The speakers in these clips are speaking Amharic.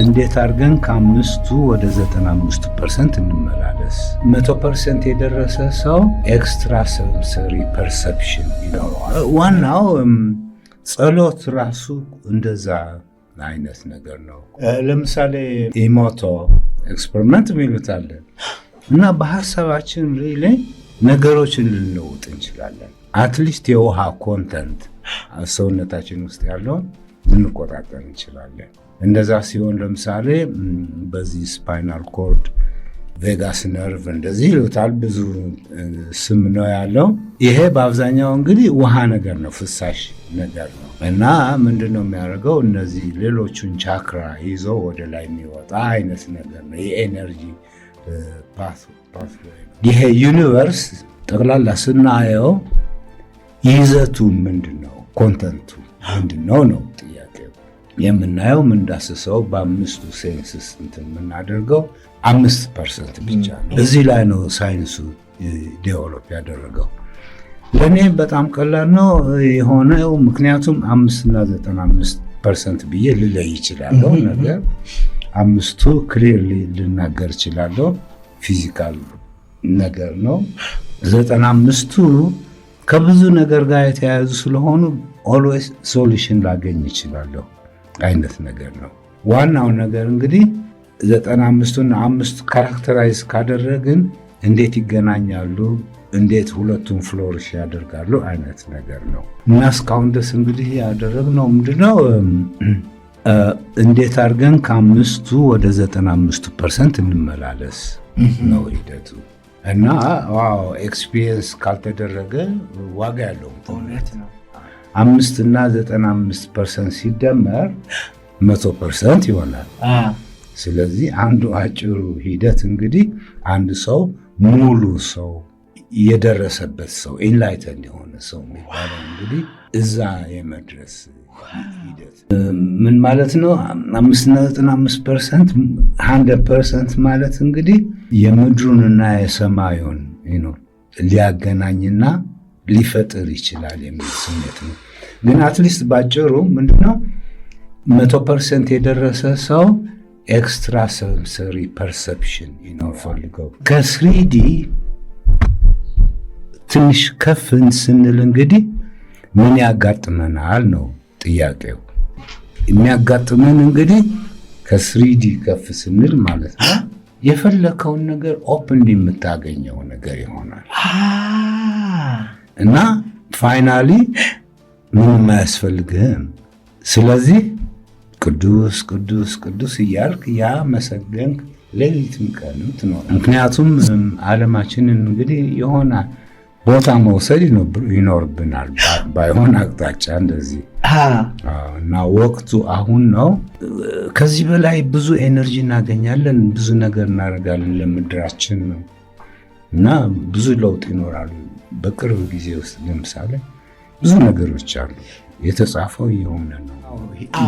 እንዴት አድርገን ከአምስቱ ወደ 95% እንመላለስ? 100% የደረሰ ሰው extrasensory perception ይኖረዋል። ዋናው ጸሎት ራሱ እንደዛ አይነት ነገር ነው። ለምሳሌ Emoto experiment የሚሉት አለ እና በሀሳባችን really ነገሮችን ልንለውጥ እንችላለን። At least የውሃ content ሰውነታችን ውስጥ ያለውን ልንቆጣጠር እንችላለን። እንደዛ ሲሆን ለምሳሌ በዚህ spinal cord vagus nerve እንደዚህ ይሉታል። ብዙ ስም ነው ያለው። ይሄ በአብዛኛው እንግዲህ ውሃ ነገር ነው፣ ፍሳሽ ነገር ነው እና ምንድን ነው የሚያደርገው? እነዚህ ሌሎቹን chakra ይዞ ወደ ላይ የሚወጣ አይነት ነገር ነው። የ energy pathway ነው። ይሄ universe ጠቅላላ ስናየው ይዘቱ ምንድን ነው? Content ኡ ምንድን ነው ነው ጥያቄው። የምናየው፣ የምንዳስሰው፣ በአምስቱ senses እንትን የምናደርገው 5% ብቻ ነው። እዚህ ላይ ነው ሳይንሱ develop ያደረገው። ለእኔ በጣም ቀላል ነው የሆነው፣ ምክንያቱም 5ና 95% ብዬ ልለይ ይችላለሁ። ነገር አምስቱ clearly ልናገር እችላለሁ፣ physical ነገር ነው። 95ቱ ከብዙ ነገር ጋር የተያያዙ ስለሆኑ always solution ላገኝ ይችላለሁ አይነት ነገር ነው። ዋናው ነገር እንግዲህ 95ቱና አምስቱ characterize ካደረግን እንዴት ይገናኛሉ፣ እንዴት ሁለቱም flourish ያደርጋሉ አይነት ነገር ነው። እና እስካሁን ድረስ እንግዲህ ያደረግነው ምንድነው? እንዴት አድርገን ከአምስቱ ወደ 95ቱ% እንመላለስ ነው ሂደቱ። እና wow experience ካልተደረገ ዋጋ ያለውም። እውነት ነው። 5 እና 95% ሲደመር 100% ይሆናል። ስለዚህ አንዱ አጭሩ ሂደት እንግዲህ አንድ ሰው ሙሉ ሰው፣ የደረሰበት ሰው፣ enlightened የሆነ ሰው የሚባለው እንግዲህ እዛ የመድረስ ሂደት ምን ማለት ነው? 5ና 95% 100% ማለት እንግዲህ የምድሩንና የሰማዩን ሊያገናኝና ሊፈጥር ይችላል የሚል ስሜት ነው። ግን at least ባጭሩ ምንድነው? 100% የደረሰ ሰው extrasensory perception ነው ፈልገው። ከ 3D ትንሽ ከፍ ስንል እንግዲህ ምን ያጋጥመናል ነው ጥያቄው። የሚያጋጥመን እንግዲህ ከ 3D ከፍ ስንል ማለት ነው የፈለከውን ነገር openly የምታገኘው ነገር ይሆናል እና finally ምንም አያስፈልግህም። ስለዚህ ቅዱስ ቅዱስ ቅዱስ እያልክ እያመሰገንክ ሌሊትም ቀንም ትኖር። ምክንያቱም ዓለማችንን እንግዲህ የሆነ ቦታ መውሰድ ይኖርብናል፣ ባይሆን አቅጣጫ እንደዚህ እና ወቅቱ አሁን ነው። ከዚህ በላይ ብዙ energy እናገኛለን፣ ብዙ ነገር እናደርጋለን ለምድራችን ነው እና ብዙ ለውጥ ይኖራሉ። በቅርብ ጊዜ ውስጥ ለምሳሌ ብዙ ነገሮች አሉ። የተጻፈው የሆነ ነው።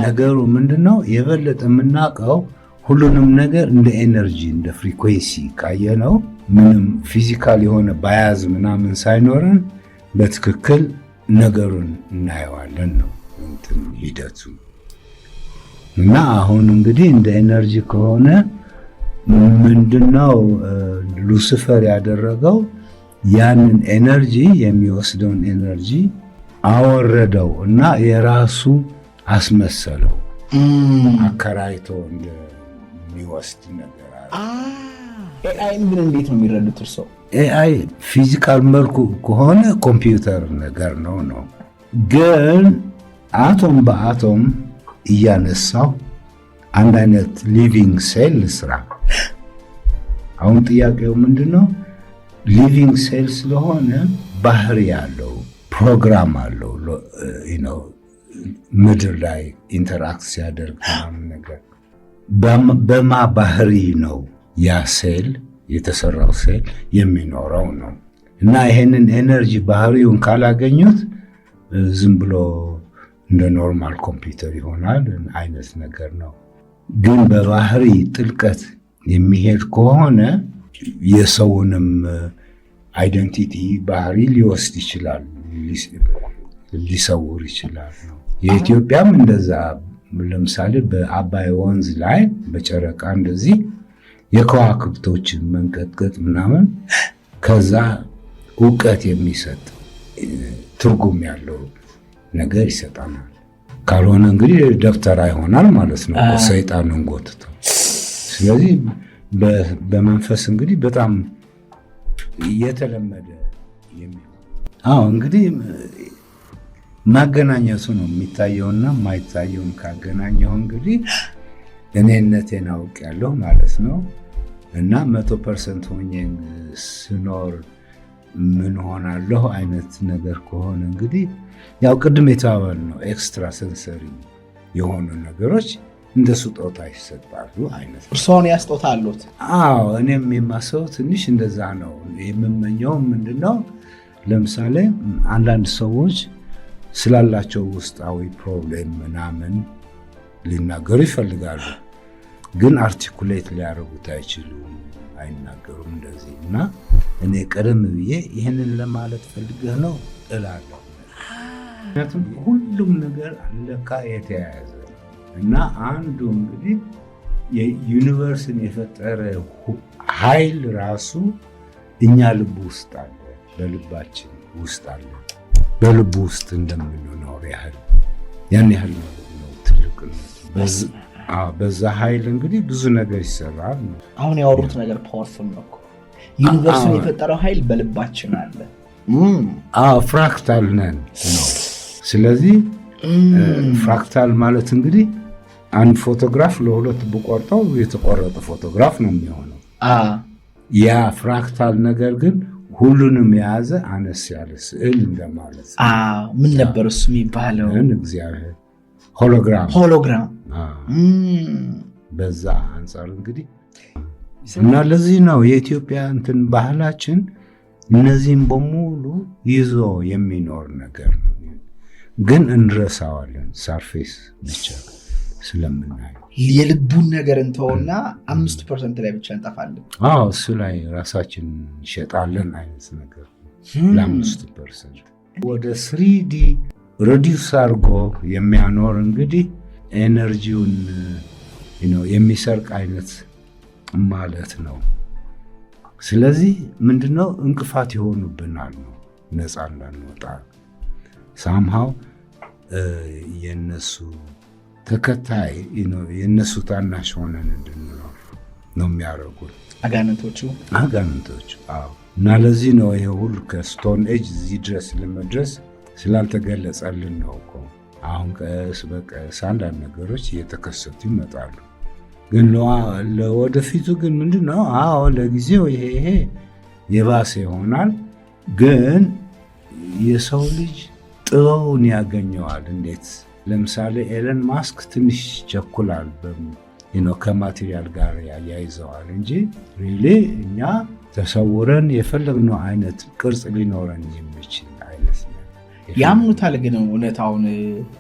ነገሩ ምንድን ነው? የበለጠ የምናውቀው ሁሉንም ነገር እንደ energy፣ እንደ frequency ካየነው ምንም physical የሆነ bias ምናምን ሳይኖረን በትክክል ነገሩን እናየዋለን ነው እንትን ሂደቱ። እና አሁን እንግዲህ እንደ energy ከሆነ ምንድነው ሉሲፈር ያደረገው? ያንን energy፣ የሚወስደውን energy አወረደው እና የራሱ አስመሰለው። አከራይቶ እንደሚወስድ ነገር አለ። AI ን ግን እንዴት ነው የሚረዱት እርስዎ? AI physical መልኩ ከሆነ ኮምፒውተር ነገር ነው። ግን አቶም በአቶም እያነሳው አንድ አይነት living cell ልስራ። አሁን ጥያቄው ምንድን ነው? Living cell ስለሆነ ባህሪ ያለው፣ ፕሮግራም አለው፣ ምድር ላይ interact ሲያደርግ ምናምን ነገር በማ ባህሪ ነው ያ ሴል የተሰራው ሴል የሚኖረው ነው። እና ይሄንን energy ባህሪውን ካላገኙት ዝም ብሎ እንደ normal ኮምፒውተር ይሆናል አይነት ነገር ነው። ግን በባህሪ ጥልቀት የሚሄድ ከሆነ የሰውንም identity ባህሪ ሊወስድ ይችላል፣ ሊሰውር ይችላል ነው። የኢትዮጵያም እንደዛ ለምሳሌ በአባይ ወንዝ ላይ በጨረቃ እንደዚህ የከዋክብቶችን መንቀጥቀጥ ምናምን ከዛ እውቀት የሚሰጥ ትርጉም ያለው ነገር ይሰጠናል። ካልሆነ እንግዲህ ደብተራ ይሆናል ማለት ነው፣ ሰይጣንን ጎትቶ። ስለዚህ በመንፈስ እንግዲህ በጣም የተለመደ የሚሆን፣ አዎ፣ እንግዲህ ማገናኘቱ ነው። የሚታየውና የማይታየውን ካገናኘው እንግዲህ እኔነቴን አውቄያለሁ ማለት ነው። እና 100% ሆኜ ስኖር ምን ሆናለሁ አይነት ነገር ከሆነ እንግዲህ ያው ቅድም የተባባልነው extra sensory የሆኑ ነገሮች እንደ ስጦታ ይሰጣሉ አይነት ነው። እርስዎን ያ ስጦታ አሉት? አዎ፣ እኔም የማስበው ትንሽ እንደዛ ነው። የምመኘው ምንድነው፣ ለምሳሌ አንዳንድ ሰዎች ስላላቸው ውስጣዊ problem ምናምን ሊናገሩ ይፈልጋሉ፣ ግን articulate ሊያደርጉት አይችሉም፣ አይናገሩም እንደዚህ። እና እኔ ቀደም ብዬ ይህንን ለማለት ፈልገህ ነው እላለሁ። ምክንያቱም ሁሉም ነገር ለካ የተያያዘ ነው። እና አንዱ እንግዲህ የ universe ን የፈጠረ ኃይል ራሱ እኛ ልብ ውስጥ አለ፣ በልባችን ውስጥ አለ። በልቡ ውስጥ እንደምንኖር ያህል ያን ያህል ነው ትልቅነቱ። በዛ ኃይል እንግዲህ ብዙ ነገር ይሰራል። አሁን ያወሩት ነገር powerful ነው እኮ። Universe ኡን የፈጠረው ኃይል በልባችን አለ። አዎ፣ fractal ነን ነው። ስለዚህ fractal ማለት እንግዲህ አንድ ፎቶግራፍ ለሁለት ብቆርጠው የተቆረጠ ፎቶግራፍ ነው የሚሆነው። ያ fractal ነገር ግን ሁሉንም የያዘ አነስ ያለ ስዕል እንደማለት ነው። ምን ነበር እሱ የሚባለው? እግዚአብሔር hologram። Hologram። በዛ አንጻር እንግዲህ እና ለዚህ ነው የኢትዮጵያ እንትን ባህላችን እነዚህም በሙሉ ይዞ የሚኖር ነገር ነው። ግን እንረሳዋለን surface ብቻ ስለምናየው። የልቡን ነገር እንተውና 5% ላይ ብቻ እንጠፋለን። አዎ፣ እሱ ላይ ራሳችን እንሸጣለን አይነት ነገር፣ ለ5% ወደ 3D reduce አድርጎ የሚያኖር እንግዲህ energy ውን የሚሰርቅ አይነት ማለት ነው። ስለዚህ ምንድነው፣ እንቅፋት ይሆኑብናል ነው፣ ነፃ እንዳንወጣ somehow የነሱ ተከታይ፣ የነሱ ታናሽ ሆነን እንድንኖር ነው የሚያደርጉት። አጋንንቶቹ። አጋንንቶቹ፣ አዎ። እና ለዚህ ነው ይሄ ሁሉ ከ stone age እዚህ ድረስ ለመድረስ ስላልተገለጸልን ነው እኮ። አሁን ቀስ በቀስ አንዳንድ ነገሮች እየተከሰቱ ይመጣሉ። ግን ለወደፊቱ ግን ምንድን ነው? አዎ፣ ለጊዜው ይሄ የባሰ ይሆናል። ግን የሰው ልጅ ጥበቡን ያገኘዋል። እንዴት? ለምሳሌ ኤለን ማስክ ትንሽ ቸኩላል፣ ከ material ጋር ያያይዘዋል እንጂ really እኛ ተሰውረን የፈለግነው አይነት ቅርጽ ሊኖረን የሚችል አይነት ነው። ያምኑታል። ግን እውነታውን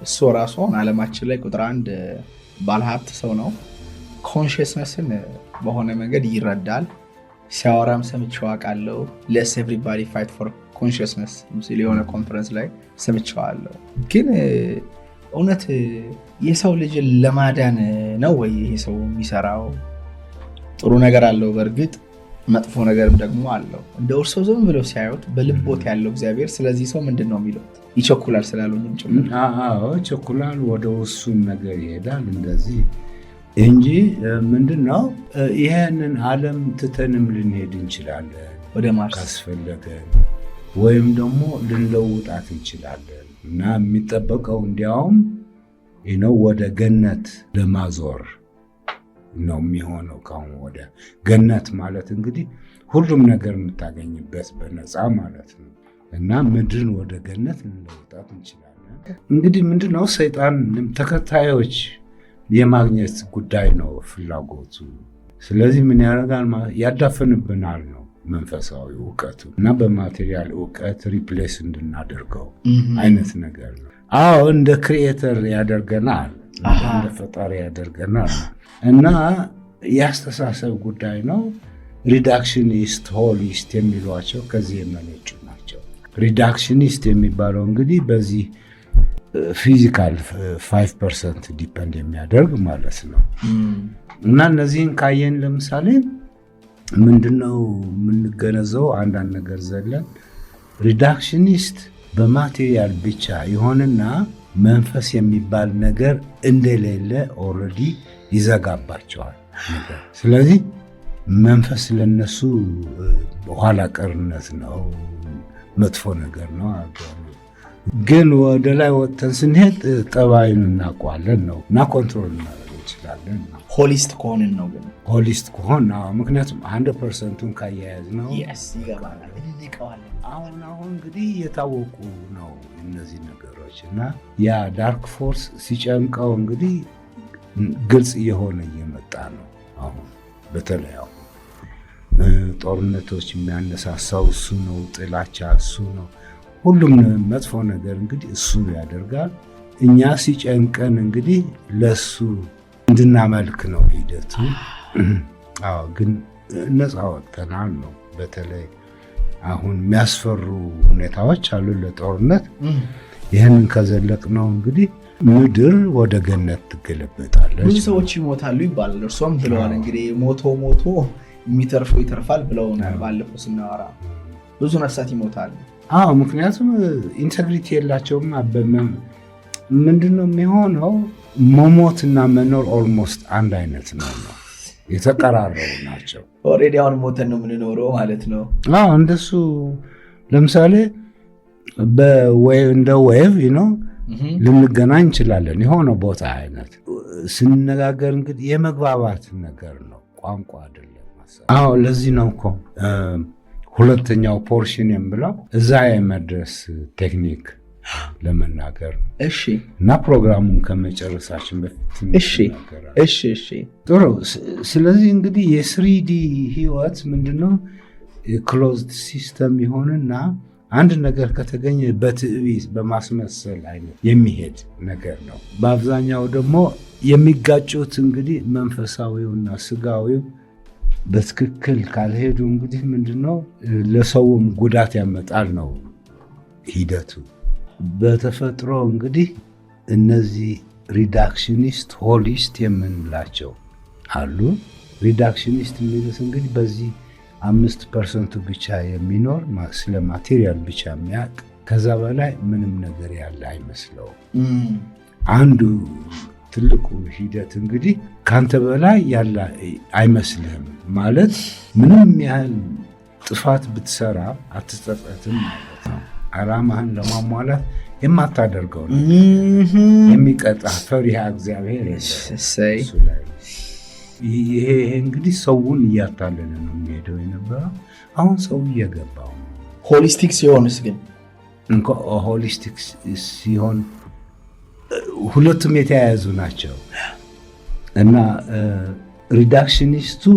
እሱ ራሱ አሁን ዓለማችን ላይ ቁጥር አንድ ባለሀብት ሰው ነው። Consciousness ን በሆነ መንገድ ይረዳል። ሲያወራም ሰምቼው አውቃለሁ። "Let's everybody fight for consciousness" ሲል የሆነ ኮንፈረንስ ላይ ሰምቼዋለሁ። ግን እውነት የሰው ልጅን ለማዳን ነው ወይ ይሄ ሰው የሚሰራው? ጥሩ ነገር አለው በእርግጥ፣ መጥፎ ነገርም ደግሞ አለው። እንደ እርሶ ዝም ብለው ሲያዩት በልቦት ያለው እግዚአብሔር ስለዚህ ሰው ምንድን ነው የሚለው? ይቸኩላል ስላሉኝም ጭምር። አዎ፣ ይቸኩላል፣ ወደ ውሱን ነገር ይሄዳል እንደዚህ እንጂ ምንድን ነው፣ ይህንን ዓለም ትተንም ልንሄድ እንችላለን ወደ ማርስ ካስፈለገን፣ ወይም ደግሞ ልንለውጣት እንችላለን። እና የሚጠበቀው እንዲያውም ነው ወደ ገነት ለማዞር ነው የሚሆነው። ከአሁን ወደ ገነት ማለት እንግዲህ ሁሉም ነገር የምታገኝበት በነፃ ማለት ነው። እና ምድርን ወደ ገነት ልንለውጣት እንችላለን። እንግዲህ ምንድነው፣ ሰይጣን ተከታዮች የማግኘት ጉዳይ ነው ፍላጎቱ። ስለዚህ ምን ያደርጋል? ያዳፍንብናል ነው መንፈሳዊ እውቀቱ እና በ material እውቀት replace እንድናደርገው አይነት ነገር ነው። አዎ፣ እንደ creator ያደርገናል፣ እንደ ፈጣሪ ያደርገናል። እና የአስተሳሰብ ጉዳይ ነው። Reductionist፣ holist የሚሏቸው ከዚህ የመነጩ ናቸው። Reductionist የሚባለው እንግዲህ በዚህ physical 5% depend የሚያደርግ ማለት ነው። እና እነዚህን ካየን ለምሳሌ ምንድነው የምንገነዘበው? አንዳንድ ነገር ዘለን reductionist በ material ብቻ ይሆንና መንፈስ የሚባል ነገር እንደሌለ already ይዘጋባቸዋል። ስለዚህ መንፈስ ለነሱ ኋላ ቀርነት ነው፣ መጥፎ ነገር ነው። ግን ወደ ላይ ወጥተን ስንሄድ ጠባዩን እናውቀዋለን ነው እና control እናደርግ እንችላለን ነው። Holist ከሆንን ነው ግን። Holist ከሆን፣ ምክንያቱም 100% ኡን ካያያዝ ነው ይገባናል፣ እንንቀዋለን። አሁን አሁን እንግዲህ እየታወቁ ነው እነዚህ ነገሮች እና ያ dark force ሲጨምቀው እንግዲህ ግልጽ እየሆነ እየመጣ ነው። አሁን በተለይ አሁን ጦርነቶች የሚያነሳሳው እሱ ነው። ጥላቻ እሱ ነው። ሁሉም መጥፎ ነገር እንግዲህ እሱ ያደርጋል። እኛ ሲጨንቀን እንግዲህ ለሱ እንድናመልክ ነው ሂደቱ። አዎ፣ ግን ነፃ ወጥተናል ነው። በተለይ አሁን የሚያስፈሩ ሁኔታዎች አሉ ለጦርነት። ይህንን ከዘለቅ ነው እንግዲህ ምድር ወደ ገነት ትገለበጣለች። ብዙ ሰዎች ይሞታሉ ይባላል። እርሶም ብለዋል እንግዲህ፣ ሞቶ ሞቶ የሚተርፈው ይተርፋል ብለውናል። ባለፈው ስናወራ ብዙ ነፍሳት ይሞታሉ። አዎ፣ ምክንያቱም integrity የላቸውም። ምንድነው የሚሆነው? መሞትና መኖር almost አንድ አይነት ነው፣ የተቀራረቡ ናቸው። Already አሁን ሞተን ነው የምንኖረው ማለት ነው። አዎ፣ እንደሱ ለምሳሌ እንደ wave ነው ልንገናኝ እንችላለን። የሆነ ቦታ አይነት ስንነጋገር እንግዲህ የመግባባት ነገር ነው፣ ቋንቋ አይደለም። አዎ፣ ለዚህ ነው እኮ ሁለተኛው portion የምለው እዛ የመድረስ ቴክኒክ ለመናገር ነው። እና ፕሮግራሙን ከመጨረሳችን በፊት እሺ እሺ ጥሩ። ስለዚህ እንግዲህ የ 3D ህይወት ምንድነው? Closed system ይሆንና አንድ ነገር ከተገኘ በትዕቢት በማስመሰል አይነት የሚሄድ ነገር ነው። በአብዛኛው ደግሞ የሚጋጩት እንግዲህ መንፈሳዊውና ስጋዊው በትክክል ካልሄዱ እንግዲህ ምንድነው ለሰውም ጉዳት ያመጣል ነው ሂደቱ። በተፈጥሮ እንግዲህ እነዚህ reductionist፣ holist የምንላቸው አሉ። Reductionist የሚሉት እንግዲህ በዚህ 5% ኡ ብቻ የሚኖር፣ ስለ material ብቻ የሚያውቅ፣ ከዛ በላይ ምንም ነገር ያለ አይመስለውም። አንዱ ትልቁ ሂደት እንግዲህ ከአንተ በላይ ያለ አይመስልህም ማለት ምንም ያህል ጥፋት ብትሰራ አትጸጸትም ማለት ነው። ዓላማህን ለማሟላት የማታደርገው ነው፣ የሚቀጣ ፈሪሃ እግዚአብሔር እሱ ላይ። ይሄ እንግዲህ ሰውን እያታለለ ነው የሚሄደው የነበረው። አሁን ሰው እየገባው ነው። Holistic ሲሆንስ ግን? Holistic ሲሆን ሁለቱም የተያያዙ ናቸው እና reductionist ኡ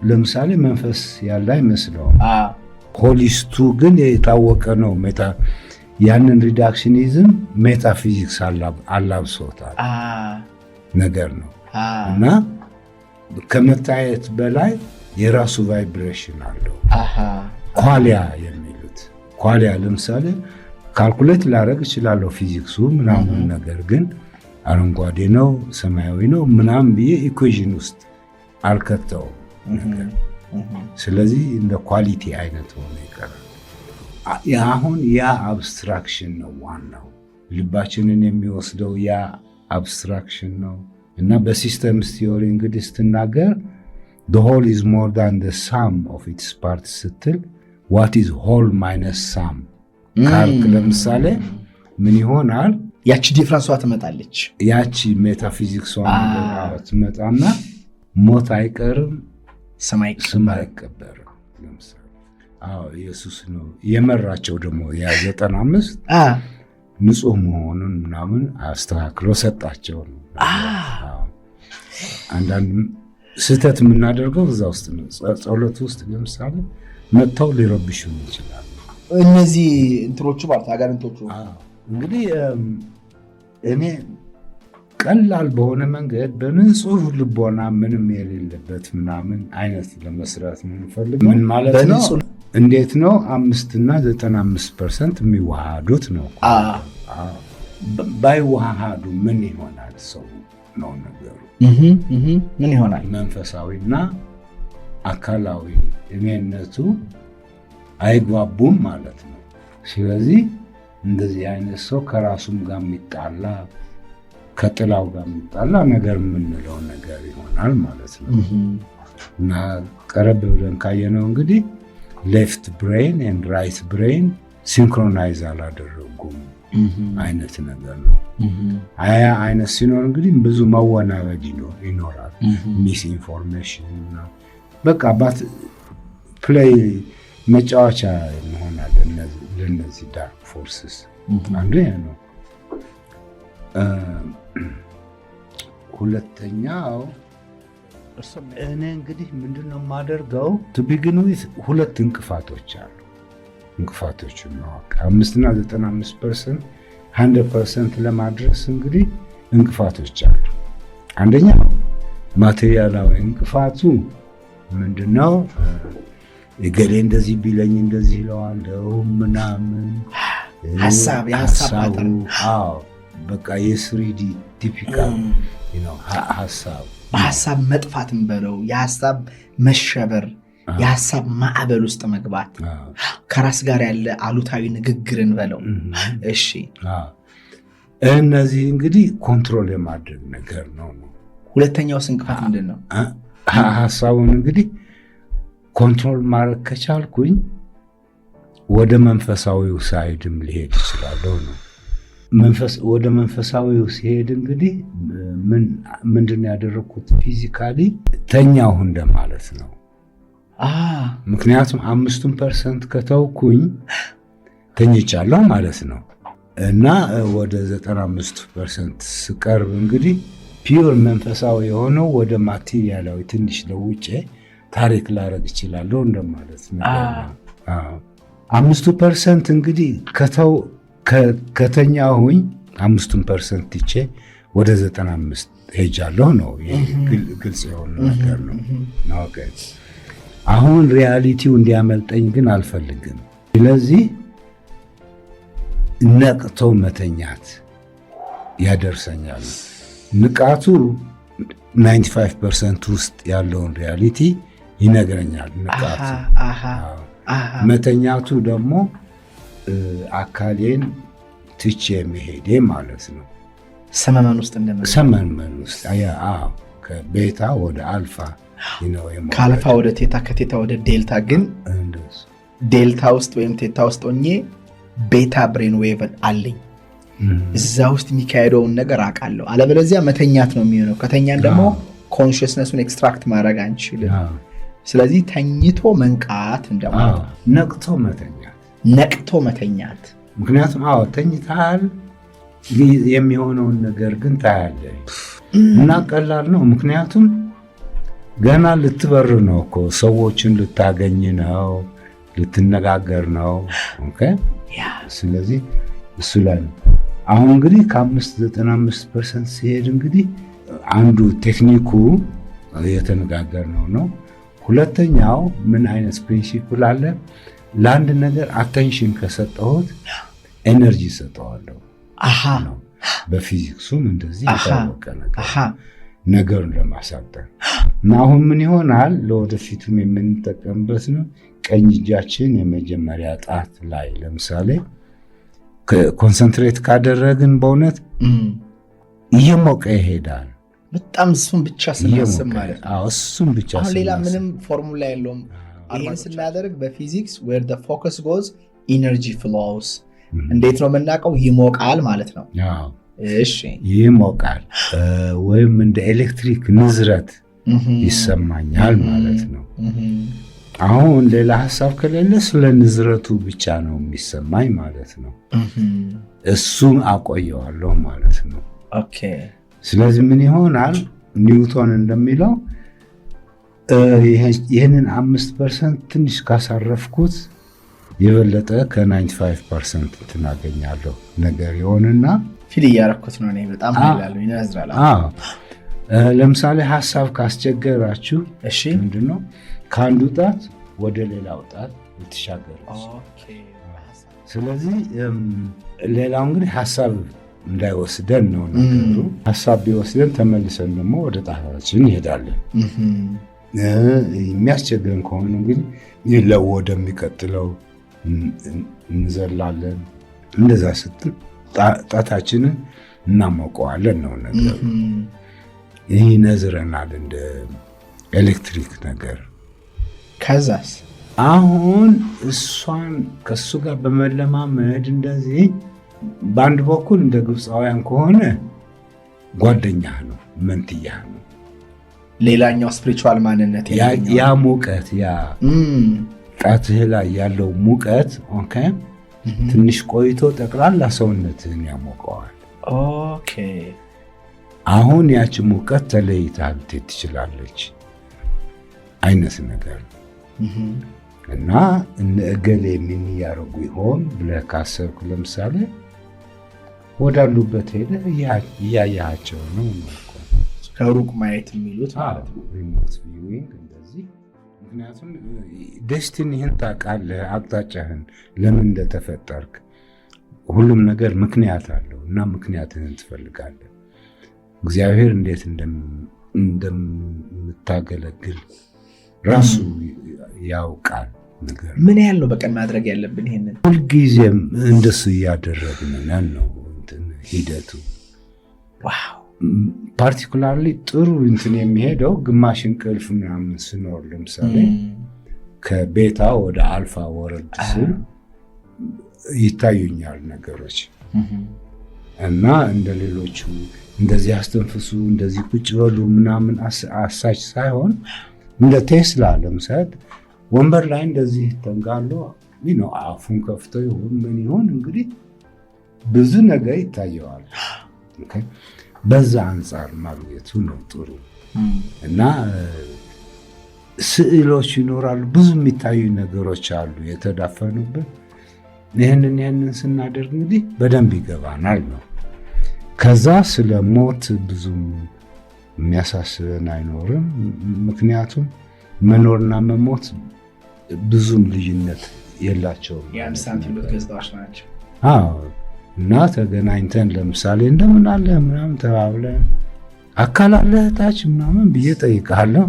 ለምሳሌ መንፈስ ያለ አይመስለውም። Holist ኡ ግን የታወቀ ነው። ያንን reductionism metaphysics አላብሶታል ነገር ነው እና ከመታየት በላይ የራሱ vibration አለው። Qualia የሚሉት፣ qualia ለምሳሌ calculate ላደርግ እችላለሁ ፊዚክሱ ምናምን፣ ነገር ግን አረንጓዴ ነው ሰማያዊ ነው ምናምን ብዬ equation ውስጥ አልከተውም ነገር። ስለዚህ እንደ quality አይነት ሆኖ ይቀራል። አሁን ያ abstraction ነው ዋናው፣ ልባችንን የሚወስደው ያ abstraction ነው እና በ systems theory እንግዲህ ስትናገር "the whole is more than the sum of its parts" ስትል what is whole minus sum ካልክ ለምሳሌ ምን ይሆናል? ያቺ difference ዋ ትመጣለች። ያቺ ሜታፊዚክሷ ትመጣና ሞት አይቀርም፣ ስም ስም አይቀበርም። ለምሳሌ አዎ፣ ኢየሱስ ነው የመራቸው፣ ደግሞ ያ 95 ንጹህ መሆኑን ምናምን አስተካክሎ ሰጣቸው ነው። አንዳንድ ስህተት የምናደርገው እዛ ውስጥ ነው። ጸሎት ውስጥ ለምሳሌ መጥተው ሊረብሹን ይችላሉ። እነዚህ እንትኖቹ ማለት አጋንንቶቹ። እንግዲህ እኔ ቀላል በሆነ መንገድ በንጹህ ልቦና ምንም የሌለበት ምናምን አይነት ለመስራት የምንፈልገው ምን ማለት ነው? እንዴት ነው 5ና 95% የሚዋሃዱት ነው። ባይዋሃዱ ምን ይሆናል ሰው ነው ነገሩ። ምን ይሆናል? መንፈሳዊና አካላዊ እኔነቱ አይግባቡም ማለት ነው። ስለዚህ እንደዚህ አይነት ሰው ከራሱም ጋር የሚጣላ፣ ከጥላው ጋር የሚጣላ ነገር የምንለው ነገር ይሆናል ማለት ነው። እና ቀረብ ብለን ካየነው እንግዲህ left brain and right brain synchronize አላደረጉም አይነት ነገር ነው። ያ አይነት ሲኖር እንግዲህ ብዙ መወናበድ ይኖራል። Misinformation፣ በቃ but play መጫወቻ እንሆናለን ለእነዚህ dark forces። አንዱ ያ ነው። ሁለተኛው እኔ እንግዲህ ምንድን ነው የማደርገው? To begin with ሁለት እንቅፋቶች አሉ። እንቅፋቶችን ማወቅ፣ 5ና 95% 100% ለማድረስ እንግዲህ እንቅፋቶች አሉ። አንደኛው ማቴሪያላዊ እንቅፋቱ ምንድነው? እገሌ እንደዚህ ቢለኝ እንደዚህ ይለዋለሁ ምናምን። ሀሳብ፣ የሀሳብ። ሀሳቡ፣ አዎ፣ በቃ የ 3D typical ሀሳብ። በሀሳብ መጥፋትን በለው፣ የሀሳብ መሸበር፣ የሀሳብ ማዕበል ውስጥ መግባት፣ ከራስ ጋር ያለ አሉታዊ ንግግርን በለው። እሺ። እነዚህ እንግዲህ control የማድረግ ነገር ነው። ሁለተኛውስ እንቅፋት ምንድን ነው? ሀሳቡን እንግዲህ control ማድረግ ከቻልኩኝ ወደ መንፈሳዊው side ም ሊሄድ እችላለሁ ነው። ወደ መንፈሳዊው ሲሄድ እንግዲህ ምንድን ነው ያደረግኩት? Physically ተኛሁ እንደማለት ነው። ምክንያቱም 5ቱን percent ከተውኩኝ ተኝቻለሁ ማለት ነው። እና ወደ 95% ስቀርብ እንግዲህ pure መንፈሳዊ የሆነው ወደ ማቴሪያላዊ ትንሽ ለውጬ ታሪክ ላረግ እችላለሁ እንደማለት ነገር ነው። 5ቱ percent እንግዲህ ከተው ከተኛሁኝ 5ቱን percent ትቼ ወደ 95 ሄጃለሁ ነው። ግልጽ የሆነ ነገር ነው። Okay። አሁን reality ው እንዲያመልጠኝ ግን አልፈልግም። ስለዚህ ነቅቶ መተኛት ያደርሰኛል። ንቃቱ 95% ውስጥ ያለውን reality ይነግረኛል። ንቃቱ፣ መተኛቱ ደግሞ አካሌን ትቼ መሄዴ ማለት ነው። ሰመመን ውስጥ እንደመ ሰመመን ውስጥ፣ ከ beta ወደ አልፋ። ከአልፋ ወደ theta፣ ከ theta ወደ ዴልታ። ግን ዴልታ ውስጥ ወይም theta ውስጥ ሆኜ beta brain wave አለኝ። እዛ ውስጥ የሚካሄደውን ነገር አውቃለሁ። አለበለዚያ መተኛት ነው የሚሆነው። ከተኛን ደግሞ consciousness ኡን extract ማድረግ አንችልም። ስለዚህ ተኝቶ መንቃት እንደማለት ነው። ነቅቶ መተኛት። ነቅቶ መተኛት። ምክንያቱም አዎ ተኝተሃል፣ የሚሆነውን ነገር ግን ታያለህ እና ቀላል ነው። ምክንያቱም ገና ልትበር ነው እኮ፣ ሰዎችን ልታገኝ ነው፣ ልትነጋገር ነው። Okay? ስለዚህ እሱ ላይ ነው። አሁን እንግዲህ ከ5 95% ሲሄድ እንግዲህ አንዱ ቴክኒኩ የተነጋገርነው ነው። ሁለተኛው ምን አይነት principle አለ? ለአንድ ነገር attention ከሰጠሁት energy ሰጠዋለሁ። በፊዚክሱም እንደዚህ የታወቀ ነገር፣ ነገሩን ለማሳጠር። እና አሁን ምን ይሆናል? ለወደፊቱም የምንጠቀምበት ነው። ቀኝ እጃችን የመጀመሪያ ጣት ላይ ለምሳሌ concentrate ካደረግን በእውነት እየሞቀ ይሄዳል። በጣም እሱን ብቻ ስናስብ ማለት ነው። እሱን ብቻ። አሁን ሌላ ምንም ፎርሙላ የለውም። ይህን ስናደርግ በፊዚክስ where focus goes energy flows። እንዴት ነው የምናውቀው? ይሞቃል ማለት ነው። እሺ። ይሞቃል ወይም እንደ ኤሌክትሪክ ንዝረት ይሰማኛል ማለት ነው። አሁን ሌላ ሀሳብ ከሌለ ስለ ንዝረቱ ብቻ ነው የሚሰማኝ ማለት ነው። እሱን አቆየዋለሁ ማለት ነው። ስለዚህ ምን ይሆናል? ኒውቶን እንደሚለው ይህንን 5% ትንሽ ካሳረፍኩት የበለጠ ከ95% እንትን አገኛለሁ ነገር ይሆንና Feel እያረኩት ነው እኔ፣ በጣም ይላሉ፣ ይነዝራል። ለምሳሌ ሀሳብ ካስቸገራችሁ ምንድነው፣ ከአንዱ ጣት ወደ ሌላው ጣት ልትሻገሩ። ስለዚህ ሌላው እንግዲህ ሀሳብ እንዳይወስደን ነው ነገሩ። ሀሳብ ቢወስደን ተመልሰን ደግሞ ወደ ጣታችን እንሄዳለን። የሚያስቸግረን ከሆነ እንግዲህ ወደሚቀጥለው እንዘላለን። እንደዛ ስትል ጣታችንን እናሞቀዋለን ነው ነገሩ። ይህ ይነዝረናል እንደ ኤሌክትሪክ ነገር። ከዛስ? አሁን እሷን ከእሱ ጋር በመለማመድ እንደዚህ በአንድ በኩል እንደ ግብፃውያን ከሆነ ጓደኛህ ነው፣ መንትያህ ነው። ሌላኛው spiritual ማንነት። ያ ሙቀት፣ ያ ጣትህ ላይ ያለው ሙቀት፣ okay፣ ትንሽ ቆይቶ ጠቅላላ ሰውነትህን ያሞቀዋል። አሁን ያቺ ሙቀት ተለይታ ልትሄድ ትችላለች አይነት ነገር። እና እነ እገሌ ምን እያደረጉ ይሆን ብለህ ካሰብክ ለምሳሌ ወዳሉበት ሄደህ እያያቸው ነው። ከሩቅ ማየት የሚሉት ማለት ነው። Remote viewing እንደዚህ። ምክንያቱም destiny ህን ታውቃለህ፣ አቅጣጫህን፣ ለምን እንደተፈጠርክ። ሁሉም ነገር ምክንያት አለው እና ምክንያትህን ትፈልጋለህ። እግዚአብሔር እንዴት እንደምታገለግል ራሱ ያውቃል። ነገር ምን ያህል ነው በቀን ማድረግ ያለብን ይሄንን? ሁልጊዜም እንደሱ እያደረግን ነን ነው እንትን ሂደቱ። Particularly ጥሩ እንትን የሚሄደው ግማሽ እንቅልፍ ምናምን ስኖር፣ ለምሳሌ ከ beta ወደ አልፋ ወረድ ስል ይታዩኛል ነገሮች። እና እንደ ሌሎቹ እንደዚህ አስተንፍሱ፣ እንደዚህ ቁጭ በሉ ምናምን አሳች ሳይሆን እንደ ቴስላ ለምሳሌ ወንበር ላይ እንደዚህ ተንጋሎ ነው፣ አፉን ከፍቶ ይሁን ምን ይሁን እንግዲህ ብዙ ነገር ይታየዋል። በዛ አንጻር ማግኘቱ ነው ጥሩ። እና ስዕሎች ይኖራሉ፣ ብዙ የሚታዩ ነገሮች አሉ የተዳፈኑብን። ይህንን ስናደርግ እንግዲህ በደንብ ይገባናል ነው። ከዛ ስለ ሞት ብዙም የሚያሳስበን አይኖርም። ምክንያቱም መኖርና መሞት ብዙም ልዩነት የላቸውም። የአንድ ሳንቲም ሁለት ገጽታዎች ናቸው። አዎ። እና ተገናኝተን ለምሳሌ እንደምን አለህ ምናምን ተባብለን አካል አለህ ታች ምናምን ብዬ ጠይቃለሁ።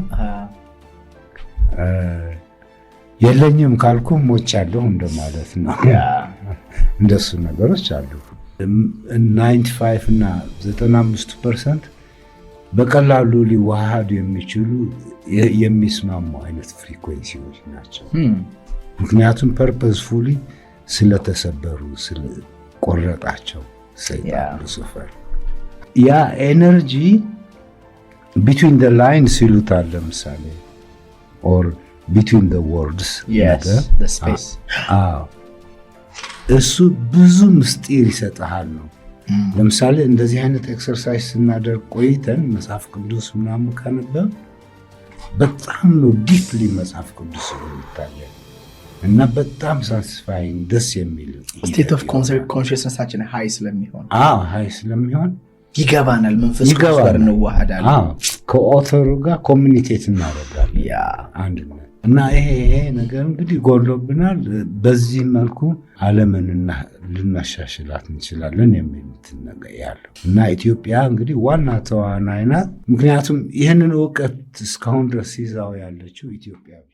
የለኝም ካልኩ ሞቻለሁ እንደማለት ነው። እንደሱ ነገሮች አሉ። 95 እና 95% በቀላሉ ሊዋሃዱ የሚችሉ፣ የሚስማሙ አይነት frequency ዎች ናቸው። ምክንያቱም purposefully ስለተሰበሩ፣ ስለቆረጣቸው ሰይጣን ሉሲፈር፣ ያ energy between the lines ይሉታል ለምሳሌ or between the words ነገር፣ እሱ ብዙ ምስጢር ይሰጥሃል ነው። ለምሳሌ እንደዚህ አይነት exercise ስናደርግ ቆይተን መጽሐፍ ቅዱስ ምናምን ካነበብ በጣም ነው deeply መጽሐፍ ቅዱስ ይታያል እና በጣም satisfying፣ ደስ የሚል። State of consciousness ኣችን high ስለሚሆን። High ስለሚሆን ይገባናል። መንፈስ ቅዱስ ጋር እንዋሃዳለን። ከ author ኡ ጋር communicate እናደርጋለን አንድነት። እና ይሄ ነገር እንግዲህ ጎድሎብናል። በዚህ መልኩ ዓለምን ልናሻሽላት እንችላለን የሚል ነገር ያለው እና ኢትዮጵያ እንግዲህ ዋና ተዋናይ ናት። ምክንያቱም ይህንን እውቀት እስካሁን ድረስ ይዛው ያለችው ኢትዮጵያ ብቻ